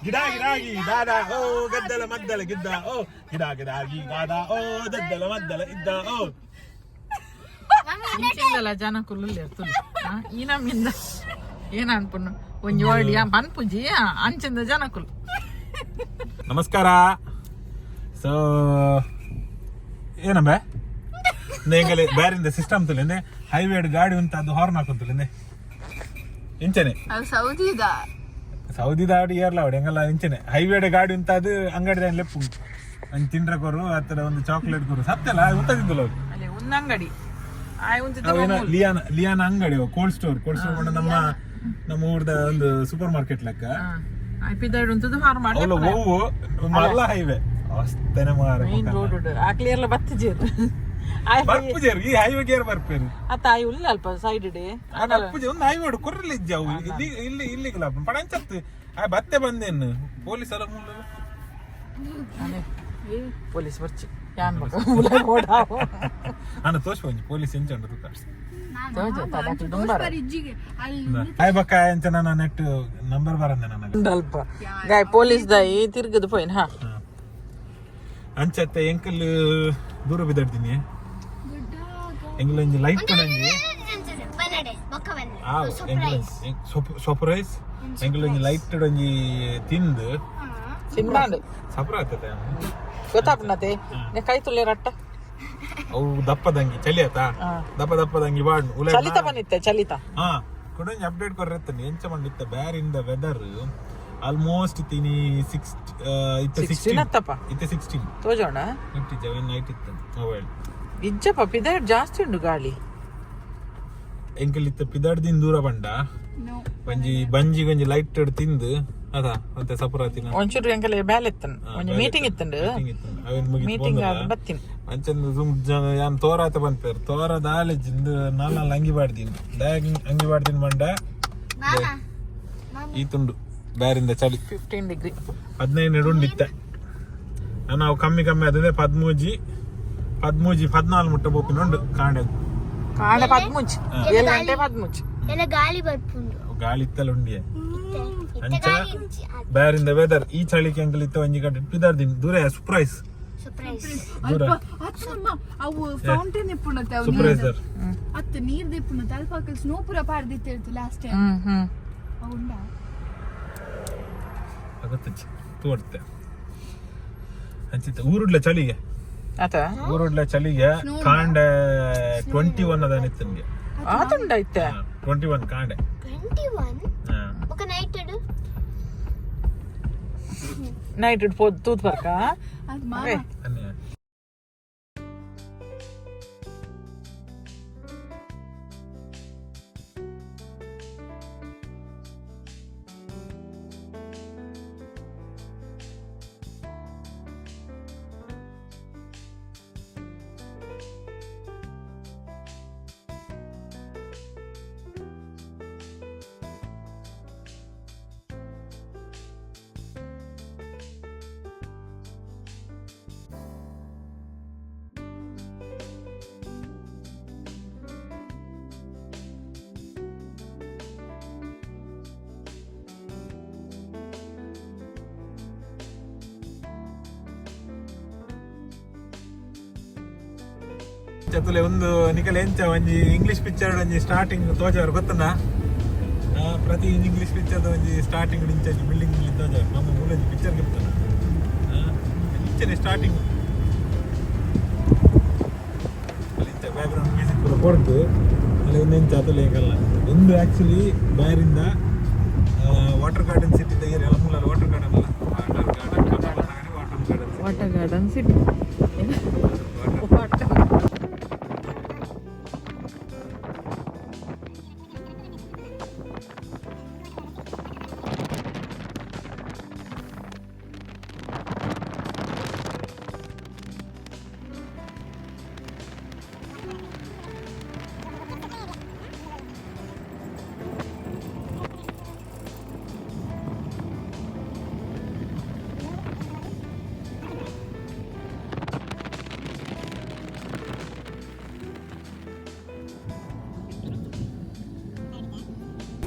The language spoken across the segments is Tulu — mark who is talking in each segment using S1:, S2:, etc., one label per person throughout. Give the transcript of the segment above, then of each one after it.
S1: ಗಿಡ ಗಿಡಾಗಿ ದಾದಾ ಓ ಗದ್ದಲ ಮದ್ದಲ ಗಿದ್ದ ಓ ಗಿಡ ಗಿಡಾಗಿ ದಾದಾ ಓ ದದ್ದಲ ಮದ್ದಲ ಇದ್ದ ಓ.
S2: ಇಂಚಿಂದಲ ಜನಕುಲು ಇರ್ತದೆ ಈ ನಮ್ಮಿಂದ ಏನ ಅನ್ಪುನು ಒಂಜಿ ವರ್ಡ್ ಯಾ ಪನ್ಪುಜಿ ಅಂಚಿಂದ ಜನಕುಲು.
S1: ನಮಸ್ಕಾರ. ಸೊ ಏನಂಬೆ ನೇಗಲೆ ಬ್ಯಾರಿಂದ ಸಿಸ್ಟಮ್ ತುಲಿಂದೆ ಹೈವೇ ಗಾಡಿ ಉಂತ ಅದು ಹಾರ್ನ್ ಹಾಕೊಂತುಲಿಂದೆ ಇಂಚನೆ.
S3: ಅದು ಸೌದಿದ.
S1: ಸೌದಿ ದಾಡಿ ಏರ್ಲ ಅವಡಿ ಹೆಂಗಲ್ಲ ಇಂಚನೆ ಹೈವೇಡ್ ಗಾಡಿ ಉಂತ ಅದು ಅಂಗಡಿ ಲೆಪ್ಪು ಒಂಜಿ ತಿಂಡ್ರ ಕೊರು ಆತರ ಒಂದು ಚಾಕ್ಲೇಟ್ ಕೊರು ಸತ್ತಲ್ಲ ಉಂತದಿದ್ದಲ್ಲ ಅವ್ರು.
S2: ಅಲ್ಲಿ ಉನ್ನಂಗಡಿ ಆಯ್ ಉಂತಿದ್ದ.
S1: ಅವೇನೋ ಲಿಯಾನ ಲಿಯಾನ ಅಂಗಡಿ, ಕೋಲ್ಡ್ ಸ್ಟೋರ್. ಕೋಲ್ಡ್ ಸ್ಟೋರ್ ನಮ್ಮ ನಮ್ಮ ಊರ್ದ ಒಂದು ಸೂಪರ್ ಮಾರ್ಕೆಟ್ ಲೆಕ್ಕ.
S2: ಆಯ್ ಪಿದಾಯ್ಡ್ ಉಂತದ್ದು ಹಾರ್ ಮಾಡಿ.
S1: ಅವಳು ಹೂವು ಮಲ್ಲ ಹೈವೇ ಅವಸ್ಥೆನೆ ಮಾರ.
S2: ಮೇನ್ ರೋಡ್ ಆಕ್ಲಿ ಎಲ್ಲ ಬತ್ತಿಜೇರು.
S1: ಬರ್ಪುಜೇರು ಈ ಹೈವೇ ಗೇರ್ ಬರ್ಪೇರು.
S2: ಅತ್ತ ಆಯ್ ಉಲ್ಲ ಅಲ್ಪ ಸೈಡ್ ಇಡೆ.
S1: ಬರ್ಪುಜೆ ಒಂದು ಹೈವೇ ಕೊರ್ಲಿ ಇಜ್ಜ ಅವು ಇಲ್ಲಿ ಇಲ್ಲಿ ಇಲ್ಲಿಗಲ ಪಡಂಚತ್ತು ಆ ಬತ್ತೆ ಬಂದೇನು ಪೊಲೀಸ್ ಎಲ್ಲ ಮೂಲ.
S2: ಪೊಲೀಸ್ ಬರ್ಚಿ ಯಾನ್ ಬಕ ಉಲಾಯ್ ಓಡಾವು.
S1: ನಾನು ತೋಷ್ ಒಂಜಿ ಪೊಲೀಸ್ ಎಂಚ ಉಂಡು ತುಕ.
S2: ದುಂಬಾರ.
S3: ಇಜ್ಜಿಗೆ ಅಲ್ಲಿ.
S1: ಹಾಯ್ ಬಕ್ಕ ಎಂಚ ನನ್ನ ನೆಟ್ ನಂಬರ್ ಬರಂದೆ ನನಗೆ.
S2: ಅಲ್ಪ ಗಾಯ್ ಪೊಲೀಸ್ ದಾಯಿ ತಿರ್ಗದು ಪೋಯಿನ್ ಹಾ.
S1: ಅಂಚತ್ತೆ ಎಂಕಲ್ ದೂರ ಬಿದ್ದಾಡ್ತೀನಿ ಎಂಕಲ್ ಒಂಜಿ ಲೈಟ್ ಒಂಜಿ ಆ ಸರ್ಪ್ರೈಸ್ ಎಂಕಲ್ ಒಂಜಿ ಲೈಟ್ ಒಂಜಿ ತಿಂದು.
S2: ತಿನ್ನಾಂಡು.
S1: ಸಪ್ರ ಆಗ್ತದೆ.
S2: ಗೊತ್ತಾಪುನತೆ ನೆ ಕೈ ತುಲ್ಲೆ ರಟ್ಟ.
S1: ಅವು ದಪ್ಪದಂಗಿ ಚಳಿ ಆತಾ ದಪ್ಪ ದಪ್ಪದಂಗಿ ಬಾಡ್ ಉಲೆ.
S2: ಚಲಿತ ಬಂದಿತ್ತೆ ಚಲಿತ.
S1: ಹಾ ಕೊಡೊಂಜಿ ಅಪ್ಡೇಟ್ ಕೊರ್ರೆತ್ತನೆ ಎಂಚ ಮಂಡಿತ್ತ ಬ್ಯಾರ್ ಇನ್ the weather almost ತಿನಿ ಸಿಕ್ಸ್ ಇತ್ತ.
S2: 16
S1: ಸಿಕ್ಸ್ಟೀನ್.
S2: ಅತ್ತಪ್ಪ.
S1: ಇತ್ತ 16.
S2: ತೋಜೋಣ.
S1: ಇಟ್ಟಿದ್ದೆ ನೈಟ್ ಇತ್ತು ಮೊಬೈಲ್.
S2: ಇಜ್ಜಪ್ಪ ಪಿದಾಯ್ಡ್ ಜಾಸ್ತಿ ಉಂಡು ಗಾಳಿ.
S1: ಎಂಕಲ್ ಇತ್ತ ಪಿದಾಡ್ದಿನ ದೂರ ಬಂಡ ಒಂಜಿ ಬಂಜಿ ಒಂಜಿ ಲೈಟ್ ತಿಂದು ಅದ ಮತ್ತೆ ಸಪುರಾತಿನ.
S2: ಒಂಚೂರು ಎಂಕಲೆ ಬ್ಯಾಲೆ ಇತ್ತನ್ ಒಂಜಿ ಮೀಟಿಂಗ್ ಇತ್ತಂಡು.
S1: ಅವೇನ್ ಮುಗಿತ್.
S2: ಮೀಟಿಂಗ್ ಆದ್ ಬತ್ತೀನಿ.
S1: ಅಂಚಂದು ಸುಮ್ ಜನ ಯಾನ್ ತೋರಾತ ಬಂದ್ಪೇರು ತೋರ ದಾಲೆಜ್ ಇಂದು ನಾಲ್ ನಾಲ್ ಅಂಗಿ ಬಾಡ್ದೀನಿ ದಾಯ ಅಂಗಿ ಬಾಡ್ದಿನ ಬಂಡ ಈ ತುಂಡು ಬ್ಯಾರಿಂದ ಚಳಿ.
S2: 15 ಡಿಗ್ರಿ.
S1: 15 ಎಡುಂಡಿತ್ತ ನಾವು ಕಮ್ಮಿ ಕಮ್ಮಿ ಅದೇ ಪದ್ಮೂಜಿ ಪದ್ಮೂಜಿ 14 ಮುಟ್ಟ ಬೋಪಿನ ಉಂಡು ಕಾಂಡೆ.
S2: ಕಾಂಡೆ 13 7 ಗಂಟೆ 13.
S4: ಎಲ್ಲ ಗಾಳಿ ಬರ್ಪುಂಡು.
S1: ಗಾಳಿ ಇತ್ತಲ್ಲ ಉಂಡಿಯೆ.
S4: ಇತ್ತೆ
S1: ಅಂಚ
S4: ಗಾಳಿ ಇಜ್ಜಿ.
S1: ಬ್ಯಾರಿಂದ ವೆದರ್ ಈ ಚಳಿಗೆ ಅಂಕಲ್ ಇತ್ತ ಒಂಜಿ ಗಂಟೆ ಪಿದಾರ್ದಿನ ದೂರ ಸರ್ಪ್ರೈಸ್.
S4: ಸರ್ಪ್ರೈಸ್.
S1: ದೂರ.
S3: ಅತ್ತು ನಮ್ಮ ಅವು ಫೌಂಟೇನ್ ಇಪ್ಪುಣತೆ ಅವು.
S1: Surprise sir.
S3: ಅತ್ತು ನೀರ್ ದಿಪ್ಪುಣತೆ ಅಲ್ಪ ಸ್ನೋ ಪೂರ ಪಾಡ್ದಿತ್ತು ಹೇಳ್ತು ಲಾಸ್ಟ್ ಟೈಮ್.
S2: ಹ್ಮ್ ಹ್ಮ್.
S3: ಉಂಡ.
S1: ಅಗತ್ತಚ್ಚಿ ತೋಡ್ತೆ ಅಂಚಿತ್ತ ಊರುಡ್ಲ ಚಳಿಗೆ.
S2: ಆತ.
S1: ಊರುಡ್ಲ ಚಳಿಗೆ ಕಾಂಡೆ 21 ಅದಾನಿತ್ತನ್ಗೆ.
S2: ಆತುಂಡ ಇತ್ತೆ.
S1: 21 ಕಾಂಡೆ.
S4: 21.
S1: ಹಾ.
S4: ఒక ನೈಟ್
S2: ನೈಟ್ ಪೋ ತೂತ್ ಬರ್ಕ.
S3: ಅದು ಮಾಮ.
S1: ಅನ್ಯ. ಚತುಲೆ ಒಂದು ನಿಕಲೆ ಎಂಚ ಒಂಜಿ ಇಂಗ್ಲಿಷ್ ಪಿಕ್ಚರ್ ಒಂಜಿ ಸ್ಟಾರ್ಟಿಂಗ್ ತೋಜಾರು ಗೊತ್ತನಾ? ಪ್ರತಿ ಇಂಗ್ಲಿಷ್ ಪಿಕ್ಚರ್ ಒಂಜಿ ಸ್ಟಾರ್ಟಿಂಗ್ ಇಂಚ ಬಿಲ್ಡಿಂಗ್ ತೋಜಾರು ನಮ್ಮ ಮೂಲಂಜಿ ಪಿಕ್ಚರ್ ಗಿಪ್ತನ ಇಂಚನೆ ಸ್ಟಾರ್ಟಿಂಗ್ ಅಲ್ಲಿ ಇಂಚ ಬ್ಯಾಕ್ಗ್ರೌಂಡ್ ಮ್ಯೂಸಿಕ್ ಪೂರ ಕೊಡ್ತು ಅಲ್ಲಿ ಒಂದು ಎಂಚ ಅತುಲೆ ಎಂಕಲ್ಲ ಒಂದು ಆಕ್ಚುಲಿ ಬ್ಯಾರಿಂದ ವಾಟರ್ ಗಾರ್ಡನ್ ಸಿಟಿ ಏರಿಯಾ ಎಲ್ಲ ಮೂಲ ವಾಟರ್ ಗಾರ್ಡನ್ ಅಲ್ಲ water garden water garden.
S2: Water garden city.
S1: Water.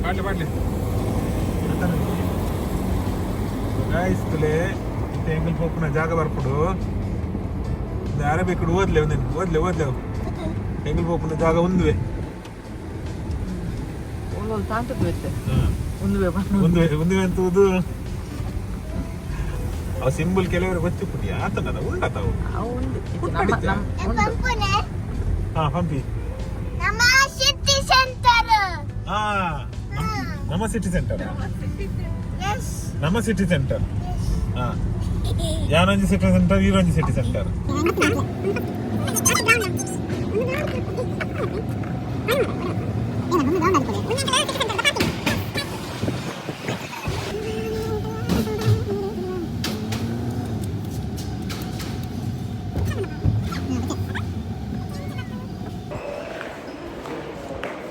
S1: ಪಾಡ್ಲಿ ಪಾಡ್ಲಿ. ಗಾಯ್ಸ್ ತುಲೆ ಇತ್ತೆ ಎಂಗಲ್ ಪೋಪುನ ಜಾಗ ಬರ್ಪುಡು. ಅರಬಿಕ್ ಓದ್ಲೆ, ಒಂದೇನು ಓದ್ಲೆ ಓದ್ಲೆ. ಎಂಗಲ್ ಪೋಪುನ ಜಾಗ ಉಂದುವೆ.
S2: ಒಂದೊಂದು ತಾಂಟದ ಬೆತ್ತೆ ಒಂದುವೆ ಬಣ್ಣ.
S1: ಒಂದು ಒಂದುವೆ ಅಂತ ಊದು. ಅವು ಸಿಂಬಲ್ ಕೆಲವರು ಗೊತ್ತಿಪ್ಪುಡಿ ಆತನ ಉಂಡತಾವು.
S2: ಅವು ಉಂಡು ಇದು ನಮ್ಮ ನಮ್ಮ ಉಂಡು.
S4: ಪಂಪುನೆ.
S1: ಹಾ, ಪಂಪಿ.
S4: ನಮ್ಮ ಸಿಟಿ ಸೆಂಟರ್.
S1: ಹಾ, ನಮ್ಮ ಸಿಟಿ ಸೆಂಟರ್.
S4: ಎಸ್.
S1: ನಮ್ಮ ಸಿಟಿ ಸೆಂಟರ್. ಹಾ, ಯಾನೊಂಜಿ ಸಿಟಿ ಸೆಂಟರ್, ಈರೊಂಜಿ ಸಿಟಿ ಸೆಂಟರ್.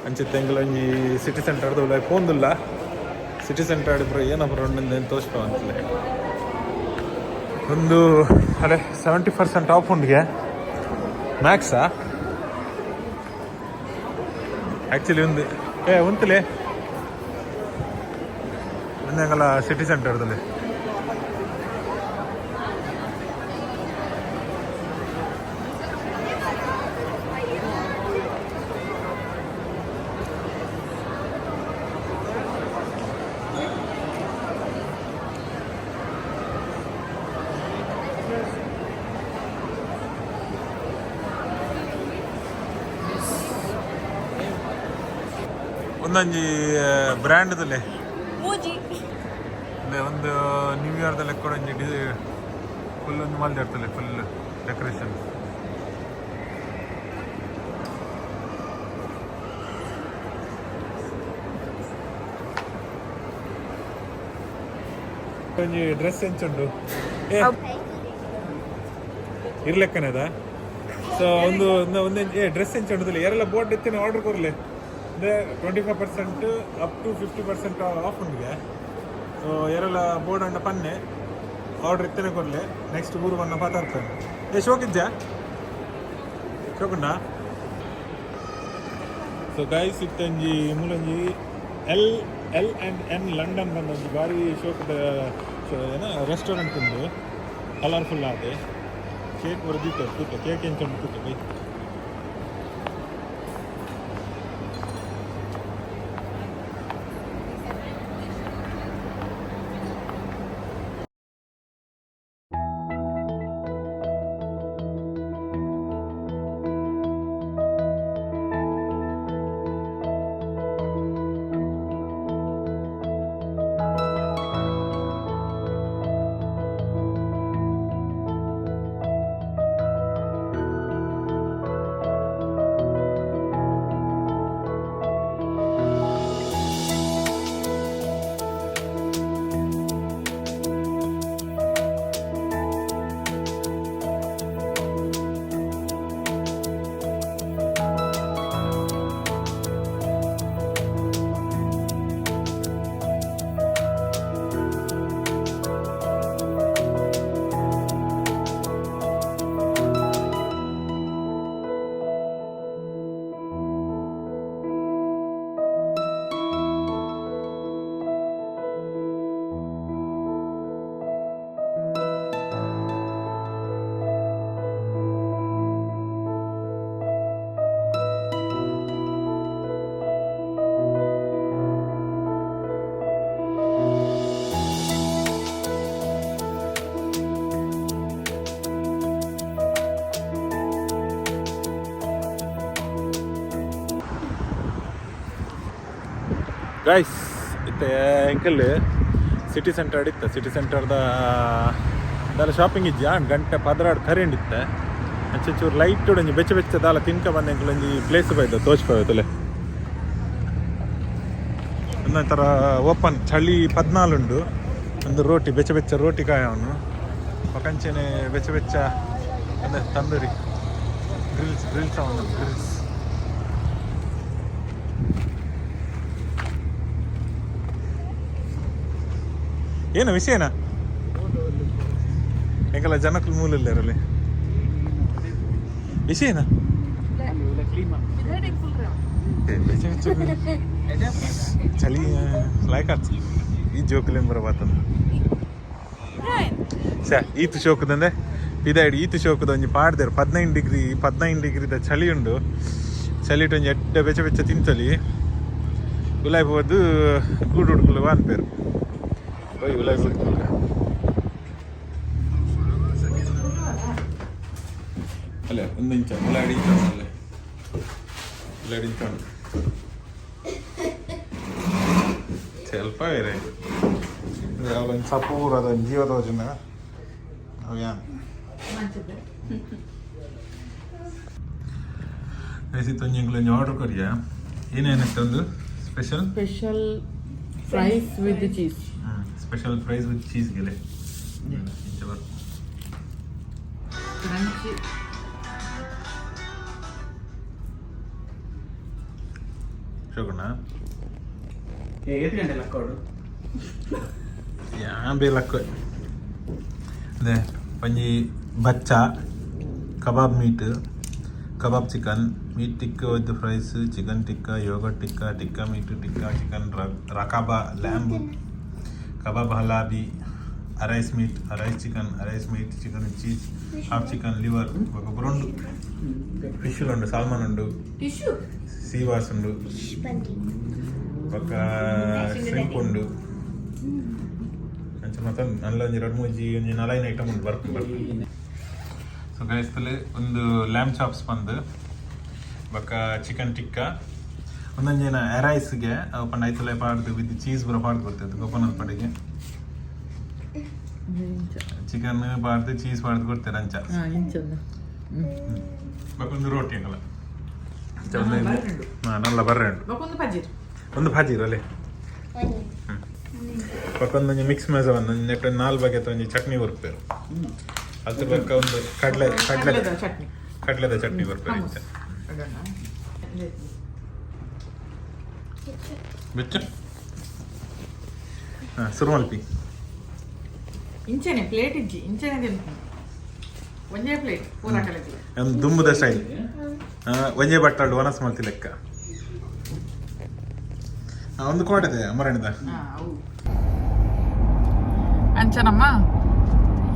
S1: ಅಂಚಿತ್ತೆ ಎಂಗ್ಲ ಒಂಜಿ ಸಿಟಿ ಸೆಂಟರ್ ಉಲ್ಲ ಪೋಂದುಲ್ಲ. ಸಿಟಿ ಸೆಂಟರ್ ಪೂರ ಏನಪ್ಪ ಉಂಡು ತೋಚ್ಪ ಅಂತಲೇ. ಒಂದು ಅರೆ 70% ಆಫ್ ಉಂಡಿಗೆ ಮ್ಯಾಕ್ಸಾ ಆ್ಯಕ್ಚುಲಿ. ಒಂದು ಏ ಉಂತಲೇ ಒಂದಂಗಲ್ಲ ಸಿಟಿ ಸೆಂಟರ್ದಲ್ಲಿ. ಒಂದೊಂಜಿ ಬ್ರ್ಯಾಂಡ್ದಲ್ಲೇ.
S3: ಮೂಜಿ.
S1: ಅಂದ್ರೆ ಒಂದು ನ್ಯೂ ಇಯರ್ದಲ್ಲಿ ಕೂಡ ಒಂಜಿ ಡಿ ಫುಲ್ ಒಂದು ಮಲ್ದಿರ್ತದೆ, ಫುಲ್ ಡೆಕೋರೇಷನ್. ಒಂಜಿ ಡ್ರೆಸ್ ಎಂಚುಂಡು? ಏ, ಇರ್ಲೆಕ್ಕನದ. ಸೊ ಒಂದು ಒಂದು ಒಂದೊಂದು ಏ ಡ್ರೆಸ್ ಎಂಚುಂಡು? ಯಾರೆಲ್ಲ ಬೋರ್ಡ್ ಇತ್ತೇನೆ ಆರ್ಡರ್ ಕೊರ್ಲೆ. ಅಂದರೆ 25% up to 50% off ಉಂಡಿಗೆ. ಸೊ ಯಾರೆಲ್ಲ ಬೋರ್ಡ್ ಅಂಡ ಪನ್ನೆ, ಆರ್ಡರ್ ಇತ್ತೇನೆ ಕೊರ್ಲೆ. ನೆಕ್ಸ್ಟ್ ಊರು ಬಣ್ಣ ಪಾತಾಡ್ತಾನೆ. ಏ, ಶೋಕಿದ್ಯಾ? ಶೋಕುಂಡಾ? ಸೊ ಗೈಸ್, ಇತ್ತಂಜಿ ಮೂಲಂಜಿ L L and N London ಬಂದೊಂಜಿ ಭಾರಿ ಶೋಕದ ಏನ ರೆಸ್ಟೋರೆಂಟ್ ಉಂಡು. ಕಲರ್ಫುಲ್ ಆದೆ ಕೇಕ್ ಬರೆದಿತ್ತು ತೂಕ. ಕೇಕ್ ಎಂಚ ಉಂಟು ತೂಕ ಬೈ. ಗೈಸ್, ಇತ್ತೆ ಎಂಕಲ್ ಸಿಟಿ ಸೆಂಟರ್ ಇತ್ತು. ಸಿಟಿ ಸೆಂಟರ್ದ ದಾಲ ಶಾಪಿಂಗ್ ಇಜ್ಜಿ. ಗಂಟೆ 12 ಕರೆಂಡ್ ಇತ್ತೆ. ಅಂಚೆ ಚೂರು ಲೈಟ್ ಒಂಜಿ ಬೆಚ್ಚ ಬೆಚ್ಚ ದಾಲ ತಿನ್ಕ ಬಂದ. ಎಂಕಲ್ ಒಂಜಿ ಪ್ಲೇಸ್ ಬೈದ ತೋಚ್ಪೋಯ್ತಲೆ. ಒಂದೊಂಥರ ಓಪನ್ ಚಳಿ ಪದ್ನಾಲುಂಡು. ಒಂದು ರೋಟಿ, ಬೆಚ್ಚ ಬೆಚ್ಚ ರೋಟಿ ಕಾಯವನು. ಪಕಂಚೆನೆ ಬೆಚ್ಚ ಬೆಚ್ಚ ಅಂದ್ರೆ ತಂದೂರಿ ಗ್ರಿಲ್ಸ್, ಗ್ರಿಲ್ಸ್ ಅವನು ಗ್ರಿಲ್ಸ್. ಏನು ವಿಷಯನಾ? ಎಂಕಲ್ಲ ಜನಕ್ಕೂ ಮೂಲ ಇರಲಿ ವಿಷಯನಾ? ಬೆಚ್ಚ ಬೆಚ್ಚ ಚಳಿ ಲಾಯ್ಕ್ ಆತು. ಈ ಜೋಕುಲೇಂ ಬರ ಬಾತದ. ಛೆ, ಈತ್ ಶೋಕದಂದೆ ಪಿದಾಯ್ಡ್ ಈತ್ ಶೋಕದ ಒಂಜಿ ಪಾಡ್ದೇರು. 15 ಡಿಗ್ರಿ, 15 ಡಿಗ್ರಿದ ಚಳಿ ಉಂಡು. ಚಳಿಟ್ ಒಂಜಿ ಎಡ್ಡೆ ಬೆಚ್ಚ ಬೆಚ್ಚ ತಿಂತಲಿ. ಉಲಾಯಿ ಪೋದು ಗೂಡು ಹುಡುಕಲು ಅನ್ಪೇರು. ಓಯ್, ಉಲಾಯಿ ಹೋಗ್ತಲ್ಲ. ಅಲ್ಲ, ಒಂದು ಇಂಚ ಉಲಾಡಿ ಇಂಚ ಅಲ್ಲ, ಉಲಾಡಿ ಇಂಚ ಉಂಟು. ಸ್ವಲ್ಪ ಬೇರೆ ಒಂದು ಸಪೂರ ಅದೊಂದು ಜೀವ ತೋಜುಂಡ ಅವು ಯಾನ್ ಒಂಜಿ ಎಂಕ್ಲು ಆರ್ಡರ್ ಕೊರಿಯ. ಏನೇನಿತ್ತು ಒಂದು special?
S2: Special fries with cheese.
S1: Special fries with cheese ಗೆಲೆ ಇಂಚ ಬರ್ಪು.
S2: ಕ್ರಂಚಿ.
S1: ಶೋಕುಂಡ.
S5: ಏತ್ ಗಂಟೆ ಲಕ್ಕೋಡು?
S1: ಯಾನ್ ಬೇ ಲಕ್ಕ ಅದೇ ಒಂಜಿ ಬಚ್ಚ kebab meat, kebab chicken, meat tikka with fries, chicken tikka, yogurt tikka, tikka meat, tikka chicken, ರಕಾಬ lamb kebab, ಹಲಾಬಿ, ಅರೈಸ್ meet, ಅರೈಸ್ chicken, ಅರೈಸ್ meat, chicken cheese, half chicken, liver, ಬೊಕ ಉಂಡು. ಫಿಶ್ ಉಂಡು, ಸಾಲ್ಮನ್ ಉಂಡು.
S2: ಟಿಶ್ಯೂ.
S1: ಸೀವಾಸ್ ಉಂಡು, ಬೊಕ ಶ್ರಿಂಪ್ ಉಂಡು. ಅಂಚ ಮಾತ ನಲ್ಲ ಒಂಜಿ ರಡ್ಡ್ ಮೂಜಿ ಒಂಜಿ ನಾಲೈನ್ ಐಟಮ್ ಉಂಡು. ಬರ್ಪು ಬರ್ಪು. ಸೊ ಗೈಸ್, ಒಂದು ಲ್ಯಾಮ್ ಚಾಪ್ಸ್ ಬಂದು, ಬೊಕ ಚಿಕನ್ ಟಿಕ್ಕ, ಒಂದೊಂಜೇನ ಎರೈಸ್ಗೆ ಅವು ಪಂಡ ಐತಲೆ ಪಾಡ್ದು ವಿತ್ ಚೀಸ್ ಪೂರ ಪಾಡ್ದು ಕೊಡ್ತೇವೆ. ಕೊಕೊನಟ್ ಪಡಿಗೆ ಚಿಕನ್ ಪಾಡ್ದು ಚೀಸ್ ಪಾಡ್ದು ಕೊಡ್ತೇವೆ ಅಂಚ.
S2: ಹಾ, ಇಂಚಂದ.
S1: ಬೊಕ ಒಂದು ರೋಟಿ ಅಂಕಲ. ಹಾ, ನಲ್ಲ ಬರ್ರೆ ಉಂಟು.
S2: ಬೊಕೊಂದು ಪಜೀರ್.
S1: ಒಂದು ಭಾಜಿ ಅಲ್ಲೇ. ಬೊಕ ಒಂದೊಂಜಿ ಮಿಕ್ಸ್ ಮೇಸ, ಒಂದೊಂಜಿ ನೆಟ್ ಒಂದು ನಾಲ್ ಬಗೆತ ಒಂಜಿ ಚಟ್ನಿ ಕೊರ್ಪೇರು. ಅದ್ರ ಬೊಕ್ಕ ಒಂದು ಕಡಲೆ ಕಡಲೆ
S2: ಕಡಲೆದ ಚಟ್ನಿ.
S1: ಕಡಲೆದ ಚಟ್ನಿ ಕೊರ್ಪೇರು ಇಂಚ.
S2: ಅದನ್ನ
S1: ಬೆಚ್ಚ. ಹಾಂ, ಸುರು ಮಲ್ಪಿ.
S2: ಇಂಚೆನೆ ಪ್ಲೇಟ್ ಇಜ್ಜಿ, ಇಂಚೆನೆ ತಿನ್ಪುನು. ಒಂಜೇ ಪ್ಲೇಟ್ ಪೂರ ಕಲೆತಿ.
S1: ಒಂದು ದುಂಬುದ ಸ್ಟೈಲ್. ಒಂಜೇ ಬಟ್ಟಾಳು ವನಸ್ ಮಲ್ತಿ ಲೆಕ್ಕ. ಒಂದು ಕೋಟೆ ಅಮರಣಿದ.
S2: ಅಂಚನಮ್ಮ,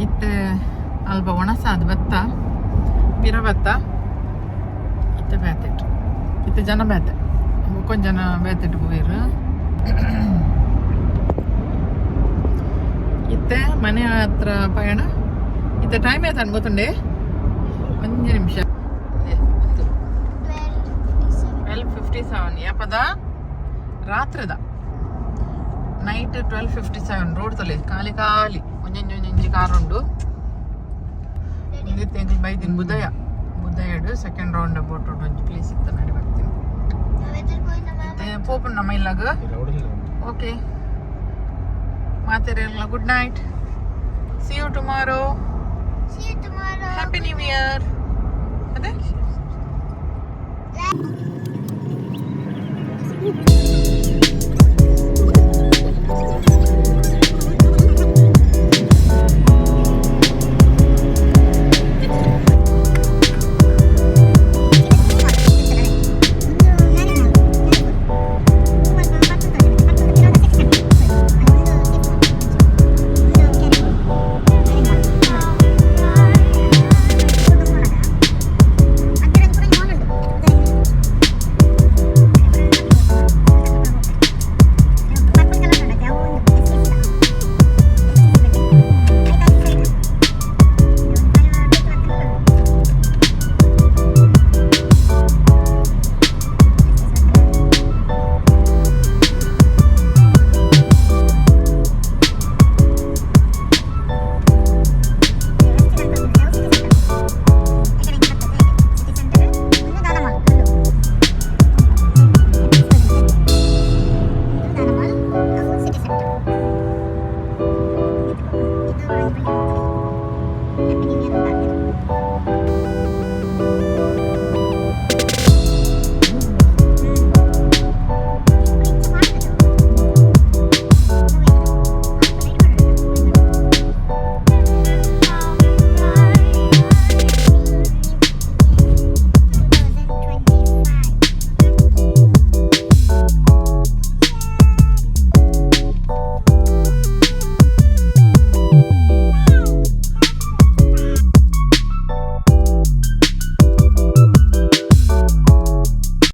S2: ಇತ್ತೆ ಅಲ್ಪ ಒಣಸಾದ್ ಬತ್ತ, ಪಿರ ಬತ್ತ. ಇತ್ತೆ ಬೇತೆಟ್, ಇತ್ತೆ ಜನ ಬೇತೆ, ಕೊಂಚ ಜನ ಬೇತೆಟ್ ಪೋಯೆರ್. ಇತ್ತೆ ಮನೆ ಹತ್ರ ಪಯಣ. ಇತ್ತೆ ಟೈಮ್ ಆಯ್ತು ಗೊತ್ತುಂಡೆ? ಒಂಜಿ ನಿಮಿಷ. 12:57 ಯಾಪದ? ರಾತ್ರಿದ ನೈಟ್ 12:57. ರೋಡ್ ತೊಲೆ ಖಾಲಿ ಖಾಲಿ, ಒಂಜೊಂಜಿ ಒಂಜೊಂಜಿ ಕಾರ್ ಉಂಡು. ಇಂದಿತ್ತೆ ಎಂಕುಲು ಬೈದಿನ ಬುದಯ ಬುದಯಡು ಸೆಕೆಂಡ್ ರೌಂಡ್ ಅಬೌಟ್ ಒಂಜಿ ಪ್ಲೇಸ್ ಇತ್ತು, ನಡಿ ಬರ್ತೀನಿ. ಇತ್ತೆ ಪೋಪುಂಡು ನಮ್ಮ ಇಲ್ಲಾಗ. ಓಕೆ, ಮಾತೆರೆಲ್ಲ good night, see you tomorrow.
S4: See you tomorrow.
S2: Happy New Year.